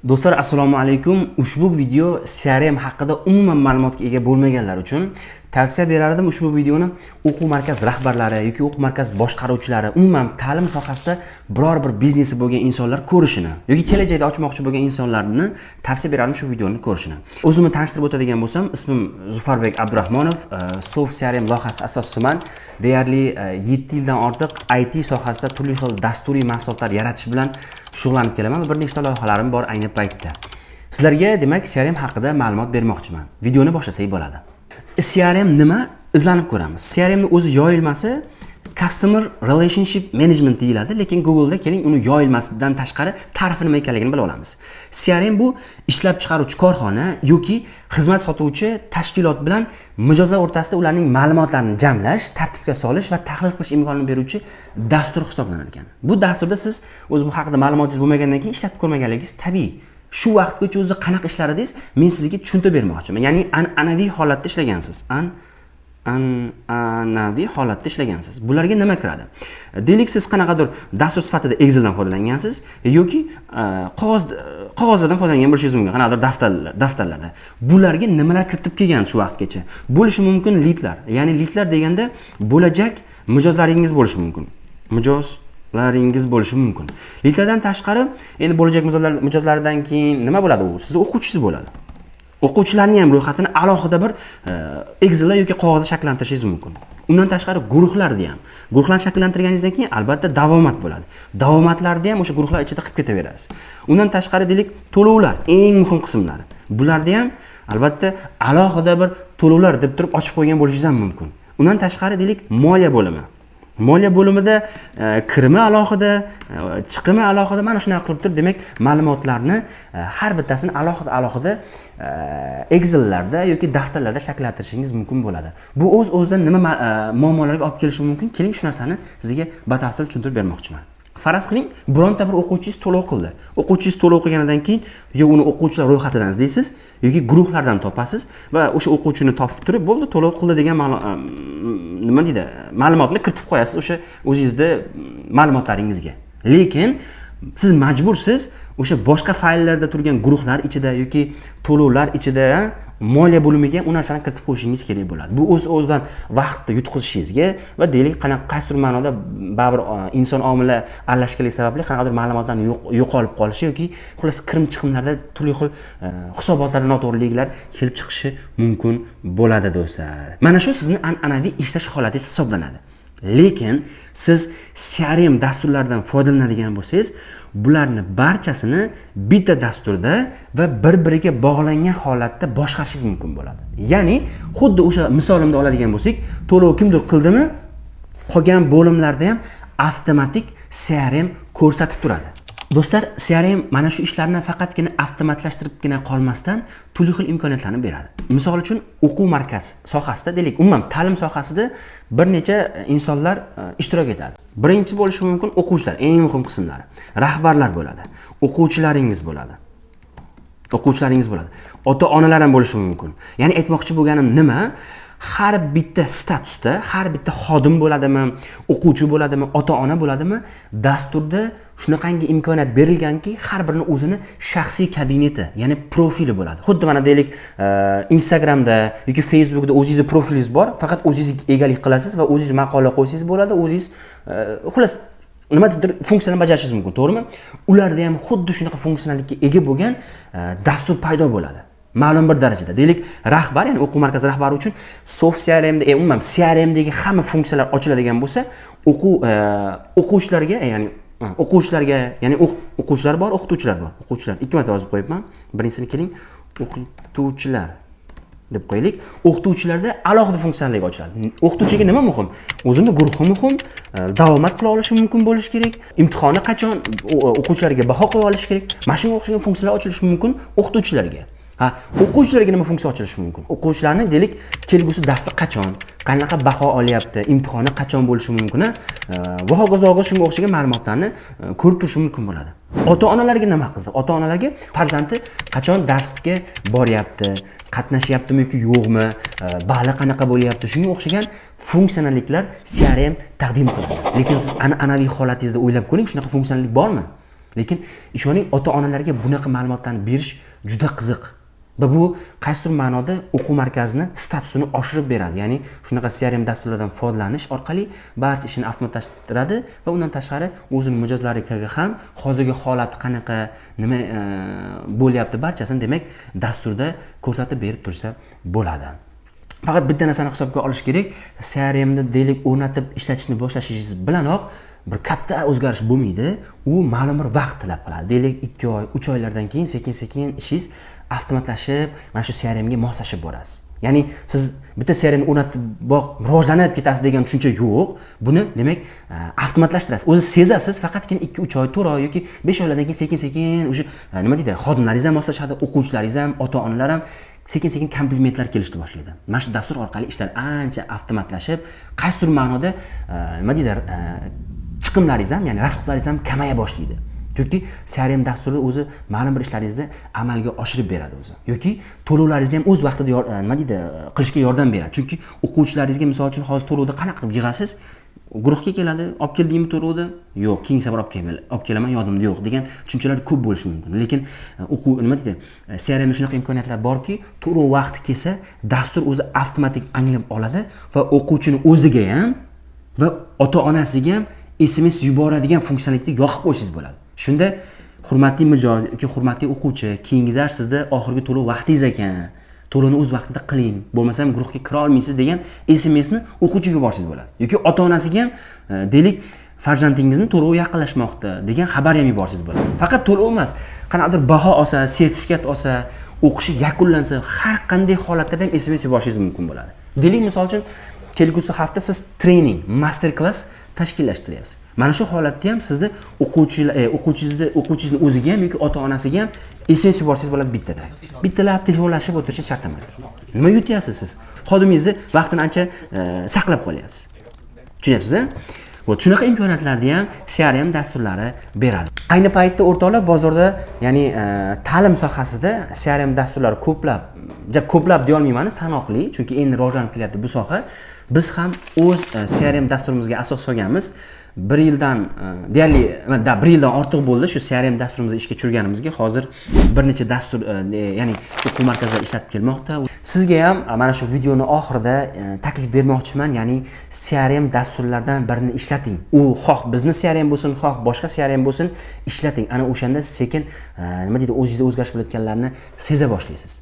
Do'stlar, assalomu alaykum. Ushbu video CRM haqida umuman ma'lumotga ega bo'lmaganlar uchun. Tavsiya berardim ushbu videoni o'quv markaz rahbarlari yoki o'quv markaz boshqaruvchilari, umuman ta'lim sohasida biror bir biznesi bo'lgan insonlar ko'rishini yoki kelajakda ochmoqchi bo'lgan insonlarni tavsiya berardim shu videoni ko'rishini. O'zimni tanishtirib o'tadigan bo'lsam, ismim Zufarbek Abdurahmonov, Sof CRM loyihasi asoschisiman. Deyarli 7 yildan ortiq IT sohasida turli xil dasturiy mahsulotlar yaratish bilan shug'ullanib kelaman va bir nechta loyihalarim bor ayni paytda. Sizlarga, demak, CRM haqida ma'lumot bermoqchiman. Videoni boshlasak bo'ladi. CRM nima? Izlanib ko'ramiz. CRM ni o'zi yoyilmasi Customer Relationship Management deyiladi, lekin Google'da keling, uni yoyilmasidan tashqari ta'rifi nima ekanligini bila olamiz. CRM bu ishlab chiqaruvchi korxona yoki xizmat sotuvchi tashkilot bilan mijozlar o'rtasida ularning ma'lumotlarini jamlash, tartibga solish va tahlil qilish imkonini beruvchi dastur hisoblanar ekan. Bu dasturda siz o'zi bu haqida ma'lumotingiz bo'lmagandan keyin ishlatib ko'rmaganligingiz tabiiy. Shu vaqtgacha o'zi qanaqa ishlar edingiz, men sizga tushuntirib bermoqchiman. Ya'ni an'anaviy holatda ishlagansiz. An'anaviy holatda ishlagansiz. Bularga nima kiradi? Deylik, siz qanaqadir dastur sifatida Exceldan foydalangansiz yoki qog'ozlardan foydalangan bo'lishingiz mumkin, qanaqadir daftarlarda. Bularga nimalar kiritib kelgan shu vaqtgacha? Bo'lishi mumkin lidlar. Ya'ni lidlar deganda bo'lajak mijozlaringiz bo'lishi mumkin. Mijozlaringiz bo'lishi mumkin. Lidlardan tashqari endi bo'lajak mijozlardan keyin nima bo'ladi u? Sizni o'quvchingiz bo'ladi. O'quvchilarning ham ro'yxatini alohida bir Excelda yoki qog'ozda shakllantirishingiz mumkin. Undan tashqari guruhlarni ham. Guruhlarni shakllantirganingizdan keyin albatta davomat bo'ladi. Davomatlarni ham o'sha guruhlar ichida qilib ketaverasiz. Undan tashqari, deylik, to'lovlar eng muhim qismlari. Bularni ham albatta alohida bir to'lovlar deb turib ochib qo'ygan bo'lishingiz ham mumkin. Undan tashqari, deylik, moliya bo'limi. Moliya bo'limida kirimi alohida, chiqimi alohida, mana shunaqa qilib turib, demak, ma'lumotlarni har bittasini alohida alohida Excellarda yoki daftarlarda shakllantirishingiz mumkin bo'ladi. Bu o'z o'zidan nima muammolarga olib kelishi mumkin? Keling, shu narsani sizga batafsil tushuntirib bermoqchiman. Faraz qiling, bironta bir o'quvchingiz to'lov qildi. O'quvchingiz to'lov qilganidan keyin yo uni o'quvchilar ro'yxatidan izlaysiz yoki guruhlardan topasiz va o'sha o'quvchini topib turib, bo'ldi, to'lov qildi degan nima deydi, ma'lumotni kiritib qo'yasiz o'sha o'zingizni ma'lumotlaringizga. Lekin siz majbursiz o'sha boshqa fayllarda turgan guruhlar ichida yoki to'lovlar ichida moliya bo'limiga ham u narsani kiritib qo'yishingiz kerak bo'ladi. Bu o'z o'zidan vaqtni yutqizishingizga va, deylik, qanaqa qaysidir ma'noda baribir inson omili aralashganligi sababli qanaqadir ma'lumotlarni yo'qolib qolishi yoki xullas kirim chiqimlarda turli xil hisobotlarda noto'g'riliklar kelib chiqishi mumkin bo'ladi, do'stlar. Mana shu sizni an'anaviy ishlash holatingiz hisoblanadi. Lekin siz CRM dasturlaridan foydalanadigan bo'lsangiz, bularni barchasini bitta dasturda va bir-biriga bog'langan holatda boshqarishingiz mumkin bo'ladi. Ya'ni xuddi o'sha misolimda oladigan bo'lsak, to'lov kimdir qildimi, qolgan bo'limlarda ham avtomatik CRM ko'rsatib turadi. Do'stlar, CRM mana shu ishlarni faqatgina avtomatlashtiribgina qolmasdan, turli xil imkoniyatlarni beradi. Misol uchun, o'quv markaz sohasida, deylik, umuman ta'lim sohasida bir necha insonlar ishtirok etadi. Birinchi bo'lishi mumkin o'quvchilar, eng muhim qismlari. Rahbarlar bo'ladi, o'quvchilaringiz bo'ladi. O'quvchilaringiz bo'ladi. Ota-onalar ham bo'lishi mumkin. Ya'ni aytmoqchi bo'lganim nima? Har bitta statusda, har bitta xodim bo'ladimi, o'quvchi bo'ladimi, ota-ona bo'ladimi, dasturda shunaqangi imkoniyat berilganki, har birini o'zini shaxsiy kabineti, ya'ni profili bo'ladi. Xuddi mana, deylik, Instagramda yoki Facebookda o'zingizni profilingiz bor, faqat o'zingiz egalik qilasiz va o'zingiz maqola qo'ysangiz bo'ladi, o'zingiz xullas nimadir funksiyani bajarishingiz mumkin, to'g'rimi? Ularda ham xuddi shunaqa funksionallikka ega bo'lgan dastur paydo bo'ladi. Ma'lum bir darajada. Deylik, rahbar, ya'ni o'quv markazi rahbari uchun Soft CRMda, umuman CRMdagi hamma funksiyalar ochiladigan bo'lsa, o'quvchilarga, ya'ni o'quvchilarga, ya'ni o'quvchilar bor, o'qituvchilar bor. O'quvchilar ikki marta yozib qo'yibman. Birinchisini keling, o'qituvchilar deb qo'yaylik. O'qituvchilarda alohida funksionallik ochiladi. O'qituvchiga nima muhim? O'zini guruhi muhim, davomat qila olishi mumkin bo'lishi kerak. Imtihonni qachon o'quvchilarga baho qo'ya olishi kerak. Mana shunga o'xshagan funksiyalar ochilishi mumkin o'qituvchilarga. Ha, o'quvchilarga nima funksiya ochilishi mumkin? O'quvchilarni, deylik, kelgusi darsi qachon, qanaqa baho olyapti, imtihoni qachon bo'lishi mumkin, va hokazo hokazo shunga o'xshagan ma'lumotlarni ko'rib turishi mumkin bo'ladi. Ota-onalarga nima qiziq? Ota-onalarga farzandi qachon darsga boryapti, qatnashyaptimi yoki yo'qmi, bali qanaqa bo'lyapti, shunga o'xshagan funksionalliklar CRM taqdim qiladi. Lekin siz an'anaviy holatingizda o'ylab ko'ring, shunaqa funksionallik bormi? Lekin ishoning, ota onalarga bunaqa ma'lumotlarni berish juda qiziq va bu qaysidir ma'noda o'quv markazini statusini oshirib beradi. Ya'ni shunaqa CRM dasturlardan foydalanish orqali barcha ishini avtomatlashtiradi va undan tashqari o'zini mijozlariga ham hozirgi holat qanaqa, nima bo'lyapti, barchasini, demak, dasturda ko'rsatib berib tursa bo'ladi. Faqat bitta narsani hisobga olish kerak: CRMni, deylik, o'rnatib ishlatishni boshlashingiz bilanoq bir katta o'zgarish bo'lmaydi. U ma'lum bir vaqt talab qiladi. Deylik, 2 oy, 3 oylardan keyin sekin sekin ishingiz avtomatlashib, mana shu CRMga moslashib borasiz. Ya'ni siz bitta CRMni o'rnatib rivojlanib ketasiz degan tushuncha yo'q. Buni, demak, avtomatlashtirasiz, o'zi sezasiz. Faqatgina 2, 3 oy, 4 oy yoki 5 oylardan keyin sekin sekin уже nima deydi, xodimlaringiz ham moslashadi, o'quvchilaringiz ham, ota onalar ham, sekin sekin komplimentlar kelishni boshlaydi. Mana shu dastur orqali ishlar ancha avtomatlashib, qaysidir ma'noda nima deydi, chiqimlaringiz ham, ya'ni расход laringiz ham kamaya boshlaydi, chunki CRM dasturi o'zi ma'lum bir ishlaringizni amalga oshirib beradi o'zi yoki to'lovlaringizni ham o'z vaqtida nima deydi, qilishga yordam beradi. Chunki o'quvchilaringizga, misol uchun, hozir to'lovni qanaqa qilib yig'asiz? Guruhga keladi: "Olib keldingmi to'lovni?" "Yo'q, keyingi safar olib kelaman, yodimda yo'q", degan tushunchalar ko'p bo'lishi mumkin. Lekin o'quv, nima deydi, CRMda shunaqa imkoniyatlar borki, to'lov vaqti kelsa, dastur o'zi avtomatik anglab oladi va o'quvchini o'ziga ham va ota onasiga ham SMS yuboradigan funksionallikni yoqib qo'yishingiz bo'ladi. Shunda "Hurmatli mijoz yoki hurmatli o'quvchi, keyingi dars sizda oxirgi to'lov vaqtingiz ekan, to'lovni o'z vaqtida qiling, bo'lmasam guruhga kira olmaysiz" degan SMSni o'quvchiga yuborishingiz bo'ladi yoki ota onasiga ham deylik, "Farzandingizni to'lovi yaqinlashmoqda" degan xabar ham yuborsangiz bo'ladi. Faqat to'lov emas, qanaqadir baho olsa, sertifikat olsa, o'qishi yakunlansa, har qanday holatda ham SMS yuborishingiz mumkin bo'ladi. Deylik, misol uchun, kelgusi hafta siz trening, master klass tashkillashtiryapsiz. Mana shu holatda ham sizni o'quvchilar o'quvchingizni o'ziga ham yoki ota onasiga ham SMS yuborsangiz bo'ladi bittada. Bittalab telefonlashib o'tirishingiz shart emas. Nima yutyapsiz siz? Xodimingizni vaqtini ancha saqlab qolyapsiz. Tushunyapsiz, a? Вот shunaqa imkoniyatlarni ham CRM dasturlari beradi. Ayni paytda, o'rtoqlar, bozorda, ya'ni ta'lim sohasida CRM dasturlari ko'plab, ja ko'plab deya olmayman, sanoqli, chunki endi rivojlanib kelyapti bu soha. Biz ham o'z CRM dasturimizga asos solganmiz. Bir yildan deyarli da bir yildan ortiq bo'ldi shu CRM dasturimizni ishga tushirganimizga. Hozir bir necha dastur, ya'ni o'quv markazlar ishlatib kelmoqda. Sizga ham mana shu videoni oxirida taklif bermoqchiman, ya'ni CRM dasturlardan birini ishlating. U xoh bizni CRM bo'lsin, xoh boshqa CRM bo'lsin, ishlating. Ana o'shanda sekin nima deydi, o'zingizda o'zgarish bo'layotganlarini seza boshlaysiz.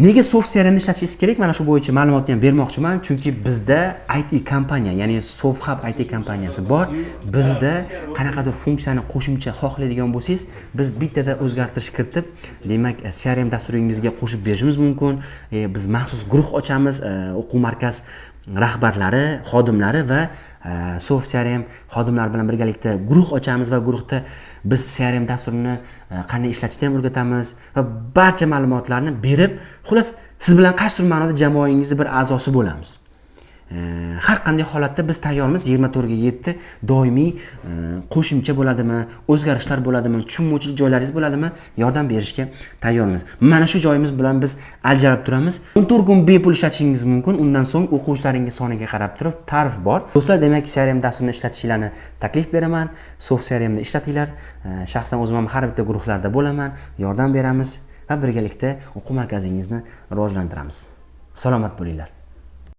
Nega Soft CRMni ishlatishingiz kerak? Mana shu bo'yicha ma'lumotni ham bermoqchiman. Chunki bizda IT kompaniya, ya'ni Soft Hub IT kompaniyasi bor. Bizda qanaqadir funksiyani qo'shimcha xohlaydigan bo'lsangiz, biz bittada o'zgartirish kiritib, demak, CRM dasturingizga qo'shib berishimiz mumkin. Biz maxsus guruh ochamiz, o'quv markaz rahbarlari, xodimlari va Soft CRM xodimlari bilan birgalikda guruh ochamiz va guruhda biz CRM dasturini qanday ishlatishni ham o'rgatamiz va barcha ma'lumotlarni berib, xullas, siz bilan qaysidir ma'noda jamoangizni bir a'zosi bo'lamiz. Har qanday holatda biz tayyormiz 24 ga 7 doimiy qo'shimcha bo'ladimi, o'zgarishlar bo'ladimi, tushunmovchilik joylaringiz bo'ladimi, yordam berishga tayyormiz. Mana shu joyimiz bilan biz ajralib turamiz. 14 kun bepul ishlatishingiz mumkin, undan so'ng o'quvchilaringiz soniga qarab turib tarif bor. Do'stlar, demak, CRM dasturini ishlatishingizni taklif beraman. Soft CRMni ishlatinglar. Shaxsan o'zim ham har bitta guruhlarda bo'laman, yordam beramiz va birgalikda o'quv markazingizni rivojlantiramiz. Salomat bo'linglar.